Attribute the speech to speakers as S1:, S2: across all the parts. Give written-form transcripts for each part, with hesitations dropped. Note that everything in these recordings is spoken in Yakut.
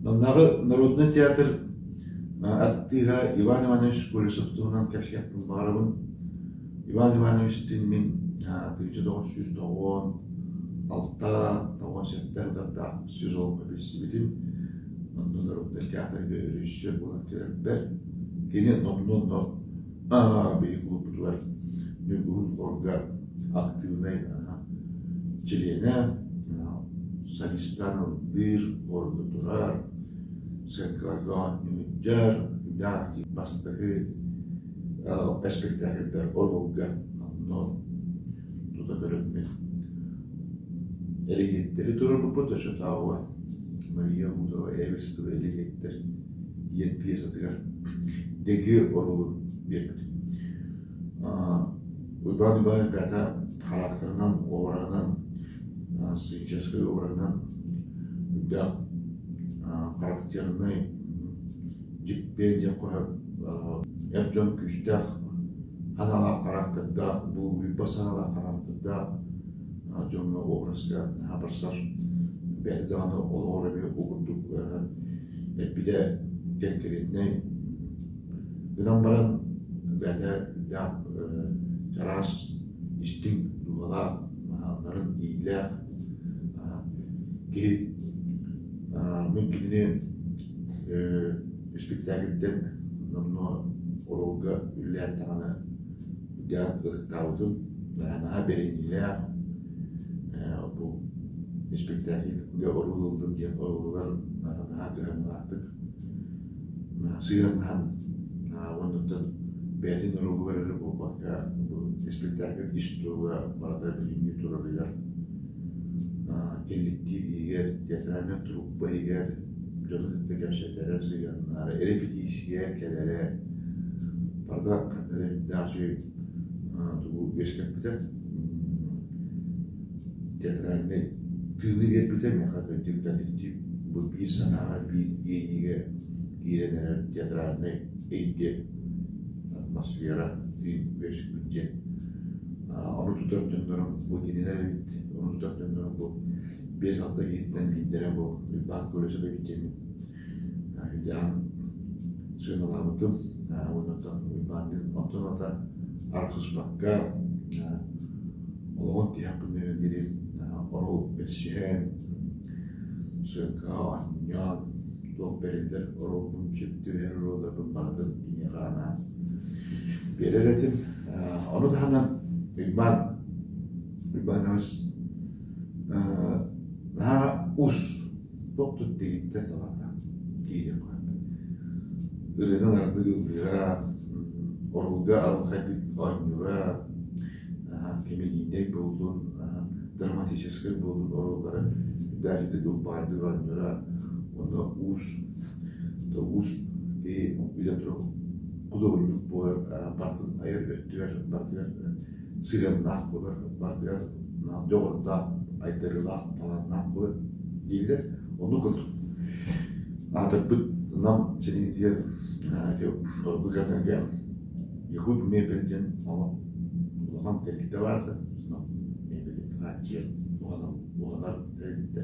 S1: Маннааҕы народнай театр артыыһа Иван Иванович Колесов туһунан кэпсиэхпин баҕарабын. Иван Ивановичтыын мин 1996 97 сыллардаах сезоҥҥа билсибитим. Онно народнай театрга режиссер буолан кэлэрбэр кини номнуо биһиги кулууппутугар Ньургуһун хорга актыыбынай чилиэнэ, солистаан ыллыыр, хорга турар, сценкаларга оонньуур, үрдээх бастакы спектакльдар оруолга онно тута көрөммүн элегиэттэри туруорбуппут оччотооҕу Мария Бутова Эверстова элегиэттэр диэн пьесатыгар дэгиэ оруолун биэрбит. Уйбаан Уйбаан бэйэтэ характерынан, обраһынан, сценическай обраһынан үрдээх характернай дьиппиэн диэн хоһо эр дьон күүстээх ханалаах характердаах, булгуйба саҥалаах характердаах дьоҥҥо образка наһаа барсар. Бэйэтэ даҕаны олоҕор эмиэ бу курдук эппитэ кэнкириэтинэй гынан баран бэйэтэ үрдээх чараас истиҥ дууһалаах нарын иилээх киһи. Мин кинини испиктээкилтэн номнуо оруолга үлэлээн даҕаны үрдээх ытыктаабытым, наһаа бэриниилээх бу испиктээкилгэ оруол ыллым диэн оруолугар наһаа кыһамньылаахтык сыһыаннаһан уонна бэйэтин оруолугар эрэ буолбакка бу испиктээкил ис туруга барыта билиҥҥи турарыгар кэлликтиип иһигэр, театральнай труппа иһигэр дьону кытта кэпсэтэрэ, сыһыаннаһара, репетиция кэлэрэ барыта ханна эрэ үчүгэй тугу үөскэппитэ театральнай тыыны биэрбитэ миэхэ кырдьык коллектив бу биир санааҕа биир иэйиигэ киирэн эрэр театральнай эйгэ атмосфера тыын үөскүүр диэн ону тутар дьоннорум бу кинилэр эбит ону тутар дьоннорум бу 5-6 киһиттэн биирдэрэ бу Уйбаан Колесов эбит диэммин дьаһан сыаналаабытым уонна Уйбаанныын онтон ата арахсыспакка олоҕун тиһэх күннэрин диэри оруол бэрсиһэн сыаҥкаҕа оонньоон туох бэриллэр оруолбун сөп түбэһэр оруолларбын барытын киниэхэ анаан биэрэр этим. Ону таһынан Уйбаан Уйбааныабыс наһаа ус туох да дэгиттэр талааннаах киһи Ырыаны нарбыт ыллыыра, оруолга арылхайдык оонньуура, кэмэлиинэй буоллун, драматическай буоллун оруоллары үрдээччитик ылбаҕайдык оонньуура уонна уус уус киһи билэн турар худуоһунньук буолар барытын айар өттүгэр барытыгар сыһыаннаах буолар, барытыгар дьоҕурдаах, айдарыылаах, талааннаах буолар дииллэр. Оннук курдук аатырбыт Нам сэлиэнньэтигэр ордук кэмнэргэ Якут мебель диэн улахан тэрилтэ баар этэ. Мебели хааччыйар, уһанар тэрилтэ.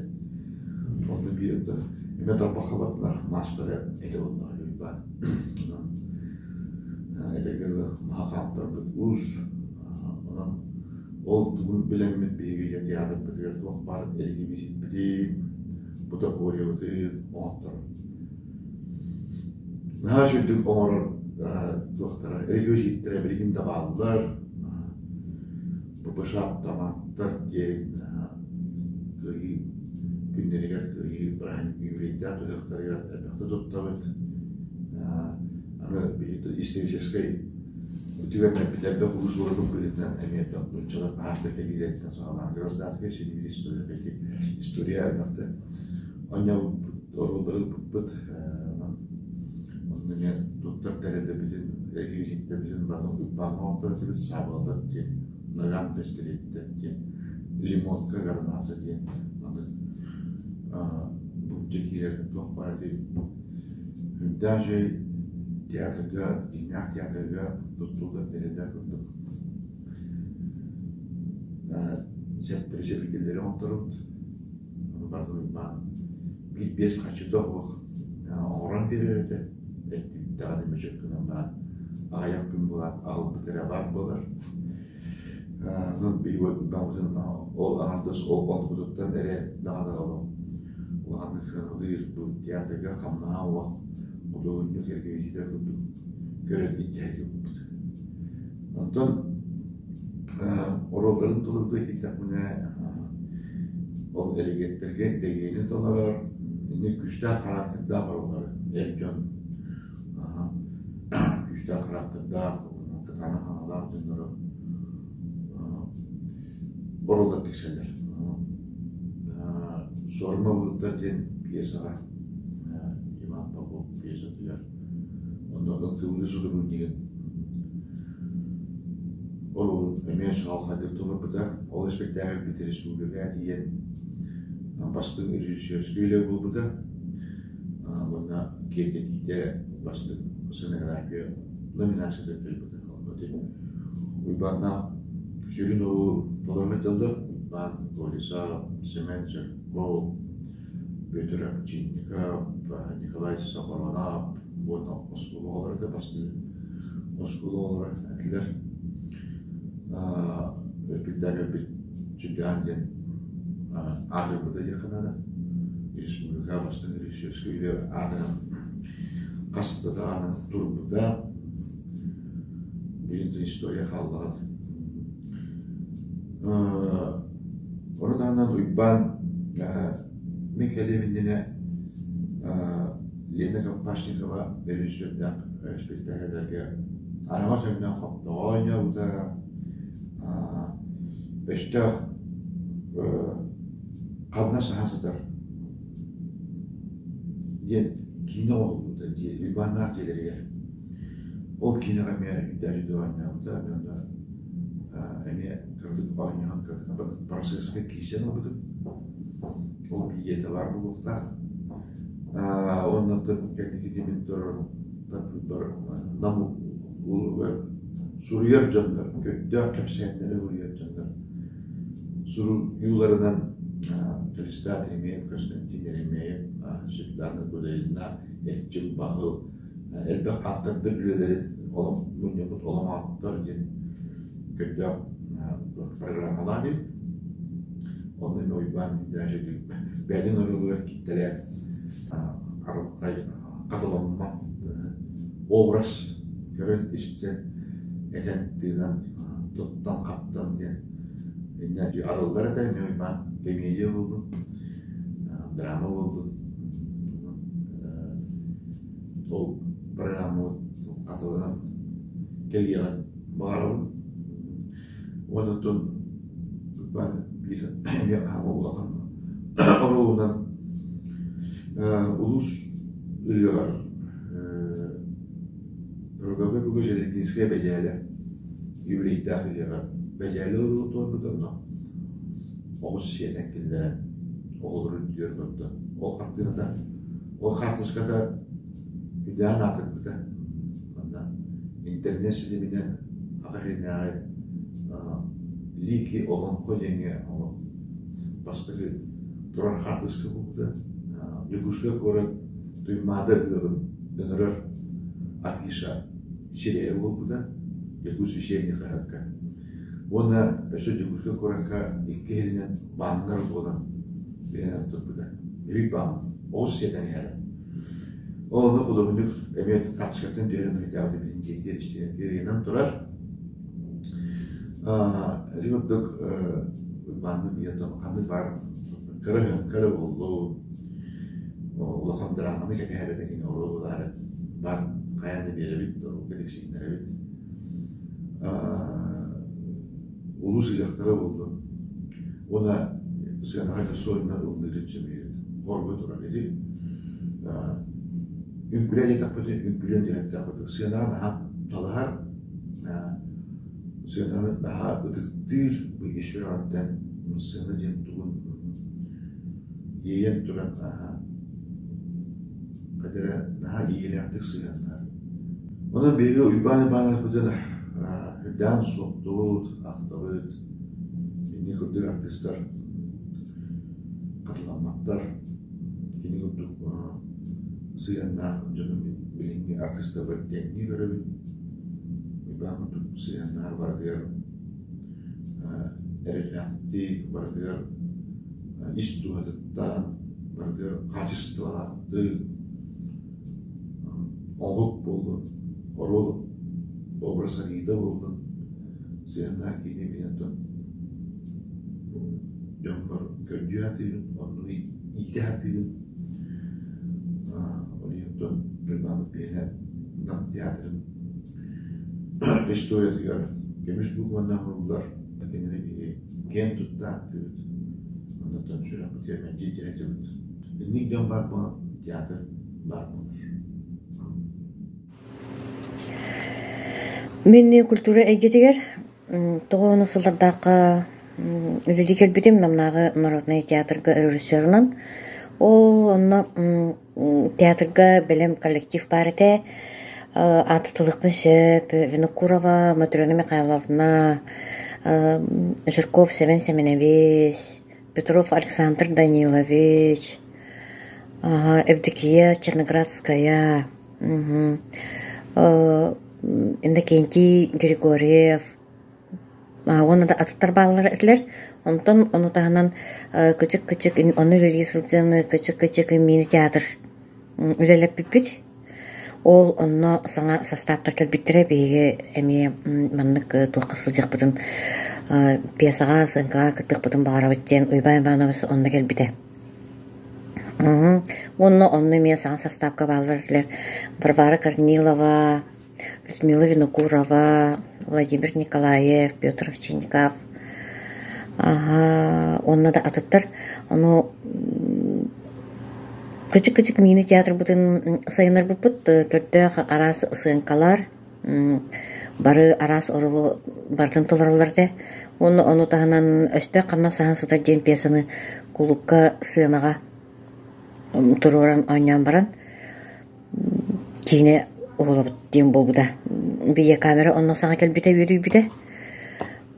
S1: Онно биир эмэ тарбахха батынар маастара этэ онно Уйбаан. Онон этэргэ дылы маһа хаамтарбыт уус. Онон ол тугун билэммит биһиги театрбытыгар туох баар эргибисиппитин, бутафориябытын оҥотторор. Наһаа үчүгдүк оҥорор туохтара, реквизиттэрэ билигин да бааллар. ППШ аптамааттар диэн кыайыы күннэригэр кыайыы бырааһынньык юбилейдаах ыһыахтарыгар элбэхтэ туттабыт. Аны историческай түгэннэрбит элбэх улуус буоларын быһыытынан эмиэ нууччалар баһаарда кэлиилэриттэн саҕалаан гражданскай сэрии история история элбэхтэ оонньообуппут оруоллары ылбыппыт онно эмиэ туттар тэрилтэбитин реквизиттэрбитин барытын Уйбааҥҥа оҥорторо этибит саабылатар диэн наган бэстилиэттэр диэн лимонка граната диэн маннык булдьа киирэр туох баар этэй үрдээх үчүгэй театрга дьиҥнээх театрга туттуллар тэрилтэ курдук сэптэри сэбиргэллэри оҥорторобут ону барытын уйбаан биир биэс харчыта суох. биэрэр этэ. Эттибиттэҕинэ мөчөк гынан баран аҕыйах күн буолаат аҕалбыт эрэ баар буолар. Онон биһиги баҕабытын ол аҥардас ол онтубутуттан эрэ даҕаны олох улаханнык сыаналыыр бу театрга хамнаһа уох худуоһунньук реквизитор курдук көрөн илдьэ сылдьыбыппыт. Онтон оруолларын толорбут иһиттэхпинэ ол элегеттэргэ дэгиэни толорор, инник күүстээх характердаах оруоллары эр дьон күүстээх характердаах, кытаанах аналаах дьоннору оруоллар тиксэллэр. Суорума былыттар диэн пьесаҕа Иван Попов пьесатыгар онно ылтыбыты судургутугун оруолун эмиэ чаҕылхайдык толорбута. Ол испэктээкилбит республикаҕа тиийэн бастыҥ режиссерскай үлэ буолбута. Уонна киэргэтиитэ бастыҥ сценография номинациятын кэлбитэ. Онно Уйбааннаах сүрүн оруолу толорон сылдьаллар. Уйбаан Колесов, Семен Жирков, Петр Овчинников, Николай Соколонов уонна оскуола оҕолоро да бастыыр оскуола оҕолоро этилэр. Спектакльбит Чүрдээн диэн аатырбыта диэххэ наада. Республика бастыҥ режиссерскай үлэ аатынан хас да даҕаны турбута. Билин история хааллаҕа. Ону таһынан Уйбаан мин кэлиэм иннинэ Лена Колпашникова режиссердаах спектакльлэргэ араҥас өҥнөөх хоптоҕо оонньообута, өстөөх ханна саһа сытар диэн киинэ оҥоһуллубута Уйбааннаах дьиэлэригэр. Ол киинэҕэ эмиэ үрдээри оонньообута, онно эмиэ кыратык оонньоон кыратык процесска киирсэн ылбытым. Ол ийэтэ баар буолуохтаах. Уонна оттон кэнники тимин турар Нам улууһугар суруйар дьоннор, көрдөөх кэпсээннэри суруйар дьоннор суруйууларынан Тристат Еремеев, Константин Еремеев, Светлана Гударина, Эрчим Баһыл элбэх ааптардар үлэлэрин мунньуммут олоҥоттор диэн көрдөөх программалаах эбит. Онно эмиэ Уйбаан даже бэйэтин оруолугар киттэлээн арылхай хатыламмат образ көрөн-истэн этэн-тыынан туттан-хаптан диэн иннэ арыллар этэ эмиэ Уйбаан комедия буоллун драма буоллун ол программабыт хатыланан кэлиэҕин баҕарабын. Уонна оттон биир эмиэ хаама улахан оруолунан улуус ыһыаҕар Рогавы бүгүн Железинскэй Бэдьээлэ юбилейдаах ыһыаҕар Бэдьээлэ оруолу туорбут онно оҕус сиэтэн киллэрэн оҕолору үрдүгэр олордо. Ол хартыыната, ол хаартыската үрдээн аатырбыта. Манна интернет ситиминэн Саха сиринээҕи Лики Олоҥхо диэҥҥэ бастакы турар хаартыска буолбута. Дьокуускай куорат Туймаада ыһыаҕын ыҥырар афиша сирэйэ буолбута. Якутск вечерний хаһыакка. Уонна өссө Дьокуускай куоракка икки иһинэн бааннар буолан биһирэн турбута. Үһүй баан оҕус сиэтэн иһэрэ. Ол онно худуоһунньук эмиэ карточкаттан түһэрэн ыйдаабыта билин дьиэтигэр истиэнэтигэр ыйанан турар. Ити курдук Уйбааннык ийэтон ханнык баар кыра кыра буоллун улахан драманы кэтэһэр этэ кини оруоллаары бар хайаан да биэрэбит, оруолга тиксиһиннэрэбит. Улуу сыһыахтара буоллун уонна сыанаҕа да суолунан ыллыырын сөбүлүүр хорго турар ити үҥкүлэ диэтэхпитин үҥкүлүөн диэхтээх курдук сыанаҕа наһаа талаһар сыананы наһаа ытыктыыр бу ис сүрэҕиттэн сыана диэн тугун иэйэн туран наһаа хайдара наһаа иэйиилээхтик сыһыаннаһар. Онон биһиги Уйбаан Ивановичпытын үрдээн суохтуубут, ахтабыт, инник курдук артыыстар хатыламматтар. Кини курдук сыһыаннаах дьону мин билиҥҥи артыыстарбар тэҥнии көрөбүн. Уйбаан курдук сыһыаннаах барытыгар эрэллээхтик, барытыгар ис дууһатыттан, барытыгар хаачыстыбалаахтык оҥоһук буоллун, оруол образ арыйыыта буоллун, сыһыаннаах киһини мин онтон дьоммор көрдүү сатыыбын, оннук иитэ сатыыбын. Ол иһин онтон Уйбааммыт биһиэнэ Нам театрын историятыгар көмүс букванан оҥоһуллар кинини биһиги киэн тутта ааттыыбыт. Оннуттан сүрэхпитигэр мэлдьи илдьэ сылдьабыт. Инник дьон баар буолан театр баар буолар.
S2: Мин культура эйгэтигэр тоҕо ону сыллардаахха үлэлии кэлбитим Намнааҕы народнай театрга режиссерунан. Ол онно театрга бэлэм коллектив баар этэ. Аатытылыахпын сөп Винокурова Матрена Михайловна, Жирков Сэмэн Сэмэнэбис, Петров Александр Данилович, Евдокия Черноградская, Иннокентий Григорьев уонна да атыттар бааллар этилэр. Онтон ону таһынан кычык-кычык ону үлэлии сылдьан кычык-кычык мини-театр үлэлэппиппит. Ол онно саҥа састааптар кэлбиттэрэ биһиги эмиэ маннык туохха сылдьыахпытын пьесаҕа, сыаҥкаҕа кыттыахпытын баҕарабыт диэн Уйбаан Иванович онно кэлбитэ. Уонна онно эмиэ саҥа састаапка бааллар этилэр Варвара Корнилова, Людмила Винокурова, Владимир Николаев, Петр Овчинников уонна да атыттар. Ону кычык-кычык мини театрбытын сайыннарбыппыт көрдөөх араас сыаҥкалар бары араас оруолу барытын толороллор этэ. Уонна ону таһынан Өстөөх ханна саһан сытар диэн пьесаны кулуупка сыанаҕа туруоран оонньоон баран киинэ уһулабыт диэн буолбута. Видеокамера онно саҥа кэлбитэ үөдүйбүтэ.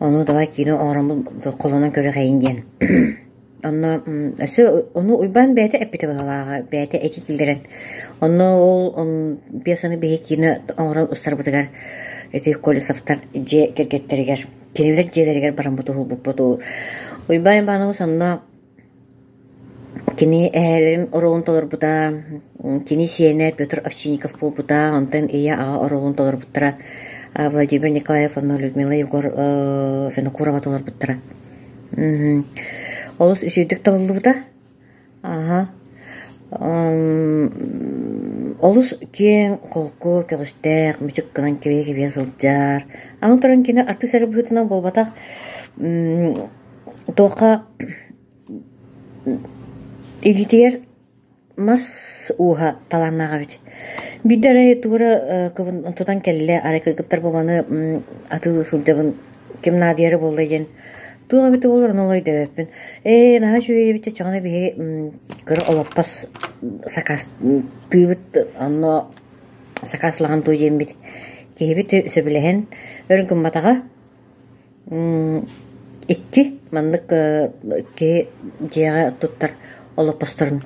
S2: Ону давай киинэ оҥороммут холонон көрүөхэйин диэн. Онно өссө ону Уйбаан бэйэтэ эппитэ быһалааҕа, бэйэтэ этии киллэрэн. Онно ол пьесаны биһи киинэ оҥорон устарбытыгар ити Колесовтар дьиэ кэргэттэригэр, кинилэр дьиэлэригэр бараммыт уһулбуппут. Уйбаан Иванович онно Кини эһээлэрин оруолун толорбута, кини сиэнэ Петр Овчинников буолбута, онтон ийэ-аҕа оруолун толорбуттара Владимир Николаев уонна Людмила Егор Винокурова толорбуттара. Олус үчүгэйдик табыллыбыта. Аха. Олус киэҥ, холку, көҕүстээх, мүчүк гынан кэбиһэ-кэбиһэ сылдьар. Аны туран кини артыыс эрэ быһыытынан буолбатах, туохха Илиитигэр мас ууһа талааннаах эбит. Биирдэ арай тугу эрэ тутан кэллэ, арай кыргыттар бу маны атыылыы сылдьабын, ким наадыйара буолла диэн. Туох эбитэ буоллар ону олой дөбөппүн. Ээ, наһаа үчүгэй эбит чаҕына биһи кыра олоппос сакаастыыбыт, онно сакааслаһан туой диэммит. Киһибит сөбүлэһэн өр гымматаҕа. Икки маннык киһи дьиэҕэ туттар олоппосторун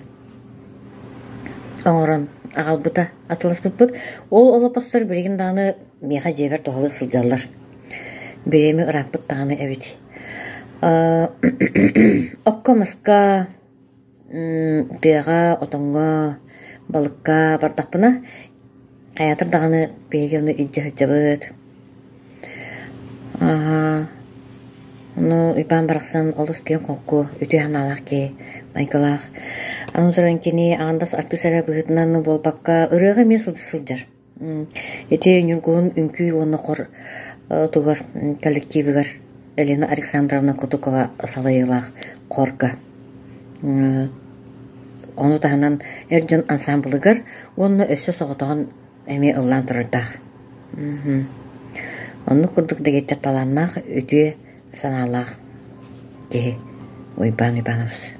S2: оҥорон аҕалбыта атыласпыппыт. Ол олоппостор билигин даҕаны миэхэ дьиэбэр туһалыы сылдьаллар. Бириэмэ ырааппыт даҕаны эбит. Окко-маска Тыаҕа, отоҥҥо, балыкка бардахпына, хайаатар даҕаны биһиги ону илдьэ сылдьабыт. Ону Уйбаан барахсан олус киэҥ-холку, үтүө санаалаах киһи, майгылаах. Аны туран кини аҥардас артыыс эрэ быһыытынан буолбакка, ырыаҕа эмиэ сылдьар. Ити Ньургуһун үҥкүү уонна хор тугар коллективыгар Елена Александровна Кутукова салайыылаах хорга. Ону таһынан эр дьон ансаамбылыгар уонна өссө соҕотоҕун эмиэ ыллаан турардаах. Оннук курдук дэгиттэр талааннаах, үтүө санаалаах киһи Уйбаан Иванович.